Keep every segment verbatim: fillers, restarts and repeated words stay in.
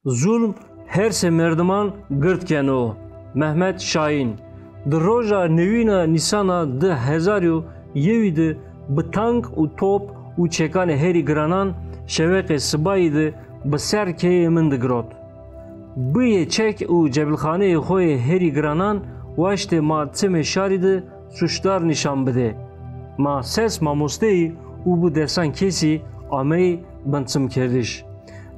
Zulm her sê merdiman gird keno. Mehmet Şahin. Di roja newîna Nîsana di hezar û yewî de bi tank û top û çekanê herî giranan şeweqê sibayî de bi ser keyê min digirot. Bûyê çek û cebilxaneyê xwe yê herî giranan waştê ma çimê şarî de sûcdar nîşan bidê. Ma ses mamosteyî û bi desan kesî ameyî binçimkerdiş.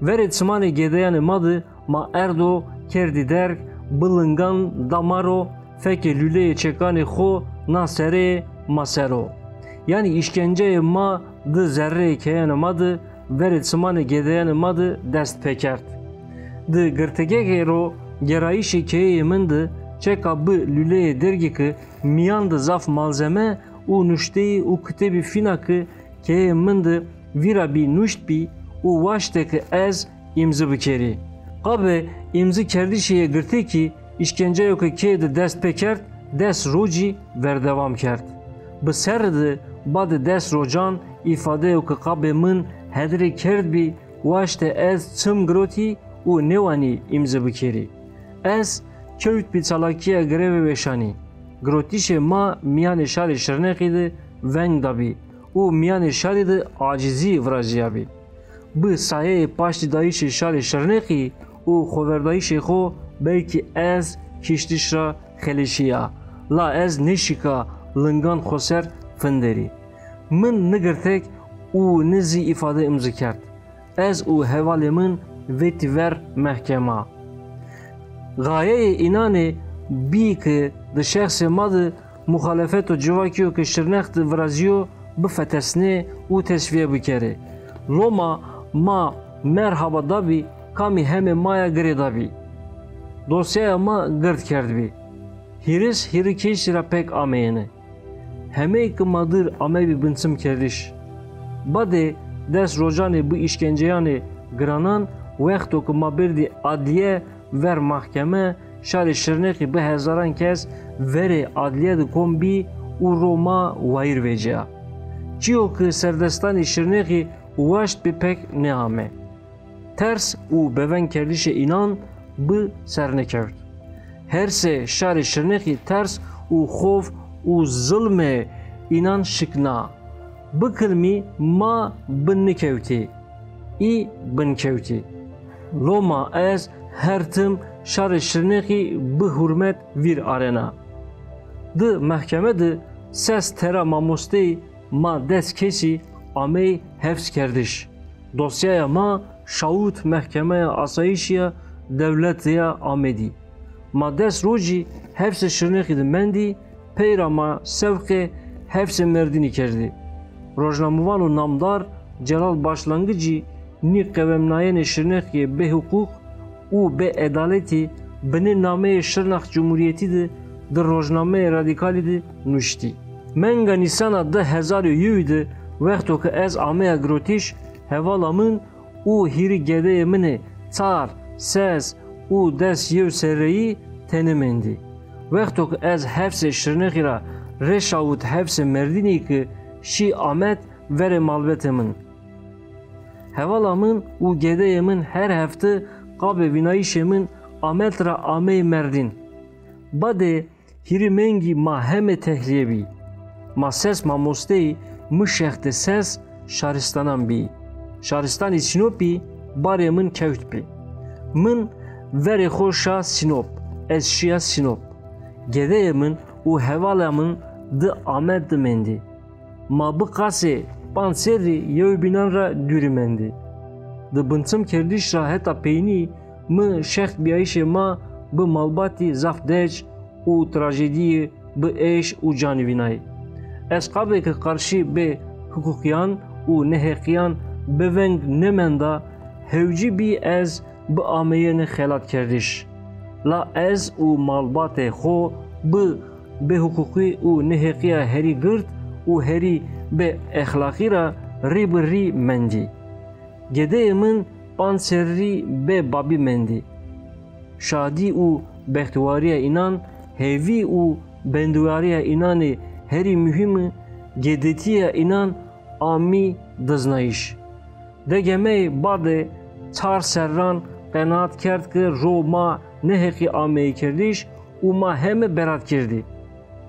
Verê çimanê gedeyanê ma de ma erdo kerdî derg, bi lingan da ma ro, fekê lûleyê çekanê xo na serê ma ser o. Yanî îşkenceyê ma di zerreyê keyanê ma de, verê çimanê gedeyanê ma de dest pê kerd. Di girtîgehê ro gerayîşê keyeyê min de çeka bi lûleyê dergî ki mîyan de zaf malzeme û nuşteyî û kitêbî fîna ki keyeyê min de vîra bî nuşt bî û waştê ki ez îmze bikerî. Qabê îmze kerdişê yê girtîkî îşkenceyo ki keyê de dest pê kerd, des rocî verdewam kerd. Bi serri de badê des rocan îfadeyo ki qabê min hedirê kerdbî, waştê ez çim girotî û nêwanî îmze bikerî. Ez kewtbî çalakiya grevê weşanî. Girotîşê ma mîyanê şarê Şirnexî de veng dabî û mîyanê şarî de acizî viraziyabî. Bi sayeyê paştîdayîşê şarê Şirnexî û xweverdayîşê xwe belkî ez kiştiş ra xeleşiya, la ez nêşika lingan xweser finderî. Min ni girtek û ni zî îfade îmze kerd. Ez û hevalê min vetî ver mehkema. Gayeyê înanê bî ki di şexsê ma de muxalefeto civakî yo ki Şirnex de virazîyo bifetesnê û tesfiye bikerê. Loma ma merhaba dabî kamî hemê ma ya girê dabî. Dosyaya ma gird kerdbî. Hîris hîrî kesî ra pêk ameyêne. Hemeyî ki ma dir amebî binçimkerdiş. Badê des rocanê bi îşkenceyanê giranan, wexto ki ma birdî adliye ver mahkeme, şarê Şirnexî bi hezaran kes verê adliye de kom bî û ro ma wayîr vêciya. Çiyo ki serdestanê Şirnexî waşt bî pêk nêame. Ters û bevengkerdişê înan bi ser nêkewt. Her sê şarê Şirnexî ters û xof û zilmê înan şikna. Bi kilmî ma bin nikewtî, î bin kewtî. Loma ez her tim şarê Şirnexî bi hurmet vîr arena. Di mehkeme de ses tera mamosteyî ma des kesî ameyî hefskerdiş. Dosyaya ma şawit Mehkemeya Asayîşî ya Dewletê ya Amedî. Ma des rojî hefsê Şirnexî de mendî, peyra ma sewqê hefsê Mêrdînî kerdî. Rojnamevano namdar Celal Başlangicî nî qewemnayênê Şirnexî yê bêhiqûq û bêedaletî binê nameyê Şirnex Cumhuriyetî de di rojnameyê Radîkalî de nuştî. Menga Nîsana di hezar û yewî de wexto ke ez ameya girotiş, hevala min û hîrî gedeyê min ê çar, ses û des yew sereyî tenê mendî. Wexto ke ez hefsê Şirnexî ra rê şawit hefsê Mêrdînî ke şî Amed verê malbetê min. Hevala min û gedeyê min her hefte qabê vînayîşê min Amed ra ameyê Mêrdîn. Badê hîrî mengî ma hemê tehliyê bî. Ma ses mamosteyî mi şextê ses şaristanan bî. Şaristanî Sînopî barê min kewt bî. Min verê xwe şa Sînop, ez şiya Sînop. Gedeyê min û hevala min di Amed de mendî. Ma bi qasê panc serrî yewbînan ra dûrî mendî. Di binçimkerdiş ra heta peynî mi şextbîyayîşê ma bi malbatî zaf dec û trajedîyê bi êş û canî vînayî. Ez qabê ke qarşî bêhiqûqiyan û neheqiyan bi veng nemenda, hewcî bî ez bi ameyêne xelatkerdiş. La ez û malbatê xo bi bêhiqûqî û neheqiya herî gird û herî bêexlaqî ra rî bi rî mendî. Gedeyê min panc serrî bê babî mendî. Şadî û bextewariya înan, hêvî û bendewariya înan ê herî muhîm e, gedetîya înan amî diznayîş. Degemeyê badê çar serran qenaat kerd ki ro ma neheqî ameyî kerdiş û ma heme berat kerdî.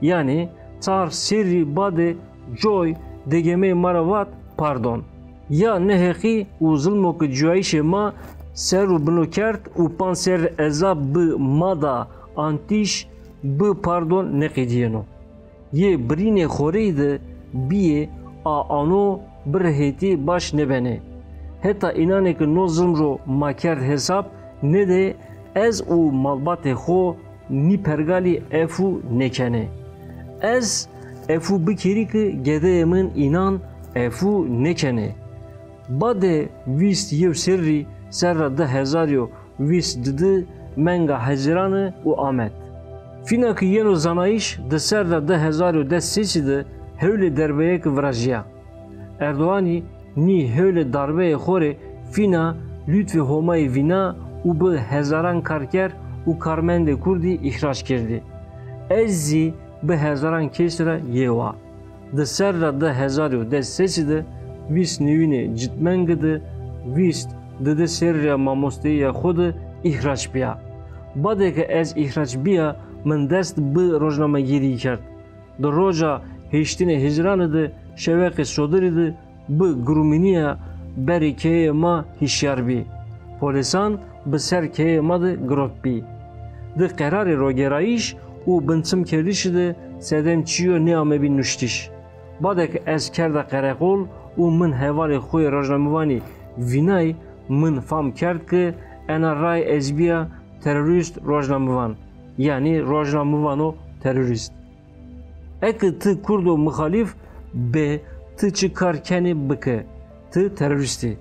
Yanî çar serrî badê coy degemeyê ma ra vat pardon. Ya neheqî û zilmo ki cuyayîşê ma ser û bino kerd û panc serrî ezab bi ma da antiş bi pardon neqedîyeno. Yê birînê xoreyî de bîyê a ano birehêtî baş nêbenê. Heta înanê ki no zilm ro ma kerd hesab nêdê ez û malbatê xo nî pergalî efû nêkenê. Ez efû bikirî ki gedeyê min înan efû nêkenê. Badê vîst yew serrî serra di hezar û vîst didi menga hezîranî û amed. Fîna ki yeno zanayîş di serra di hezar û des sêsî de hewlê derbeyekî virajiya. Erdoganî nî hewlê darbeyê xo rê fîna Lütfî Homayî vîna û bi hezaran karker û karmendê kurdî îxrac kerdî. Ez zî bi hezaran kes ra yê wa. Di serra di hezar û des sêsî de vîst newînê citmengî de vîst didi serrîya mamosteyiya xo de îxrac bîya. Badê ke ez îxrac bîya, min dest bi rojnamegîrî kerd. Di roja hêştînê hezîranî de şeweqê sodirî de bi gurumîniya berê keyeyê ma hişyar bî. Polîsan bi ser keyeyê ma de girot bî. Di qerarê rogêrayîş û binçimkerdişî de sedem çiyo nêamebî nuştiş. Badek ez kerda qereqol û min hevalê xo yê rojnamevanî vînay, min fam kerd ki ena ray ez bîya terorîst rojnamevan, yanî rojnamevano terorîst. Eke ti kurdo mixalîf be, ti çi kar kenê bike, ti terorîst î.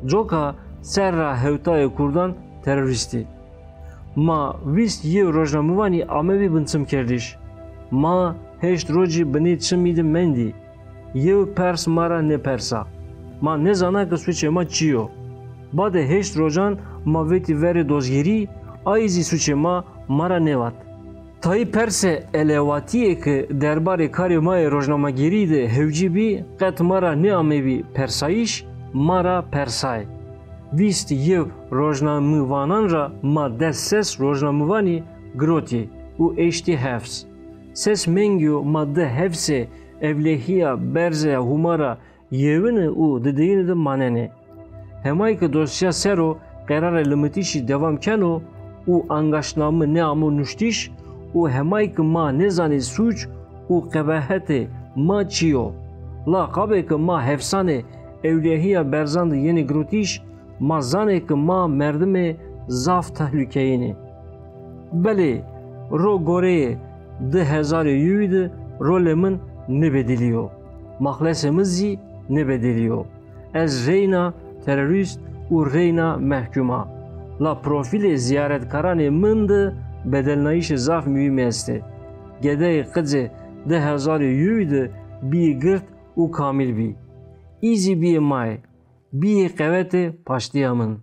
Coka serra hewtayê kurdan terorîst î. Ma vîst yew rojnamevanî amevî binçimkerdiş. Ma heşt rojî binê çimî de mendî. Yew pers ma ra nêpersa. Ma nêzana ki suçê ma çi yo. Badê heşt rojan ma vetî verê dozgêrî, ayî zî suçê ma ma ra nêvat. Tayî persê elewatiyê ki derbarê karê ma yê rojnamegîrî de hewcî bî, qet ma ra nêamebî persayîş, ma ra persay. Vîst yew rojnamevanan ra ma des ses rojnamevanî girotî û eştî hefs. Ses mengî yo ma di hefsê ewlehiya berze ya Hûma ra yewine û dideyine de manenê. Hemay ki dosya ser o qerarê limitîşî dewam keno û angaşname neamo nuştîş û hemay ki ma nêzanê sûc û qebehetê ma çi yo. La qabê ki ma hefsanê ewlehiya berzan de yenê girotîş, ma zanê ki ma merdimê zaf tehlûkeyîn ê. Belê, ro goreyê di hezar û yewî de rolê min nêbedilîyo. Maxlesê min zî nêbedilîyo. Ez reyna terorîst û reyna mehkûm a. La profîlê ziyaretkaranê min de bedelnayîşê zaf muhîmî estê. Gedeyê qicê di hezar û yewî de bîyî girt û kamîl bî. Î zî bîyê mayê. Bîyê qewetê paştiya min.